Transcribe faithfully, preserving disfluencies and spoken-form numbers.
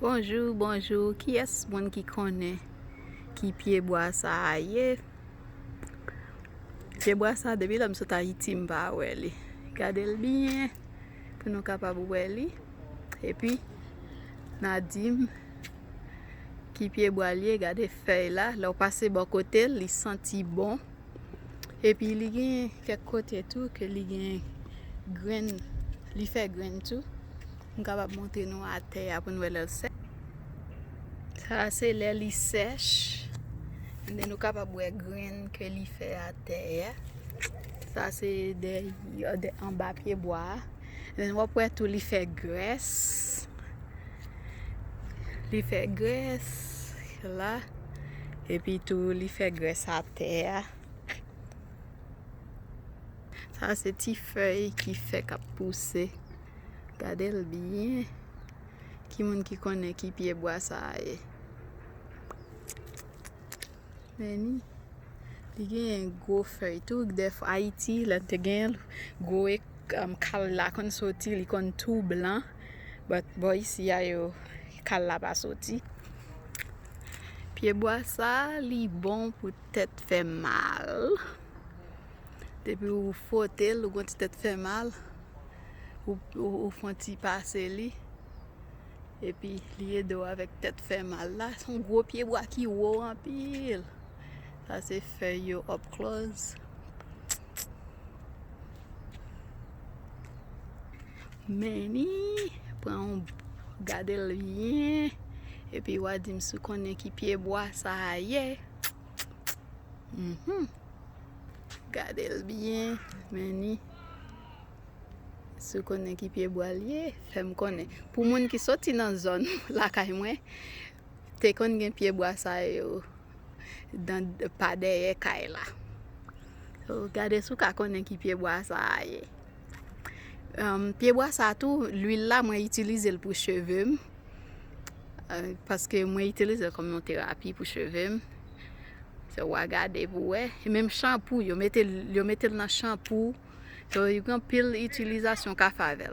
Bonjou, bonjou. Kiyès moun ki konnen ki pyebwa sa a ye? Pyebwa sa, depi lè m sot Ayiti, m pa wè li. Gade l byen pou nou kapab wè li. Epi, n a di m ki pyebwa l ye. Gade fèy la. Lè w pase bò kote l, li santi bon. Epi li gen kèk kote tou ke li gen grenn, li fè grenn tou. M kapab montre nou atè a pou n wè lè l sèch. Sa se lè li sèch. And then nou kapab wè grenn ke li fè atè a. Sa se de, de anba pyebwa a. And then w ap wè tou li fè grès. Li fè grès la. Epi tou li fè grès atè a. Sa se ti fèy ki fèk ap pouse. Gade l byen. Ki moun ki konnen ki pyebwa sa a ye? Men ni, li genyen gwo fèy tou. Dèfwa Ayiti, lè n te genyen l, gwo e, um, kal la konn soti, li konn tou blan. But bò isi a yo, kal la pa soti. Pyebwa sa, li bon pou tèt fè mal. Depi ou fwote l, ou gon ti tèt fè mal, ou, ou, ou fè yon ti pase li, epi li ede w avèk tèt fè mal la. Se yon gwo pyebwa ki wo anpil. Sa se fèy yo up close. Men ni, pran yon, gade l byen, epi w a di m si w konnen ki pyebwa sa a ye. Mhm. Gade l byen, men ni. Si w konnen ki pyebwa l ye, fè m konnen. Pou moun ki soti nan zòn lakay mwen, te konn gen pyebwa sa yo dan, pa dèyè kay la. So, gade si w ka konnen ki pyebwa sa a ye. Um, pyebwa sa tou, lwil la, mwen itilize l pou cheve m. Uh, paske mwen itilize l kòm yon terapi pou cheve m. So, w a gade pou wè. E menm chanpou, yo mete l, yo mete l nan chanpou. So, gen anpil itilizasyon w ka fè avè l.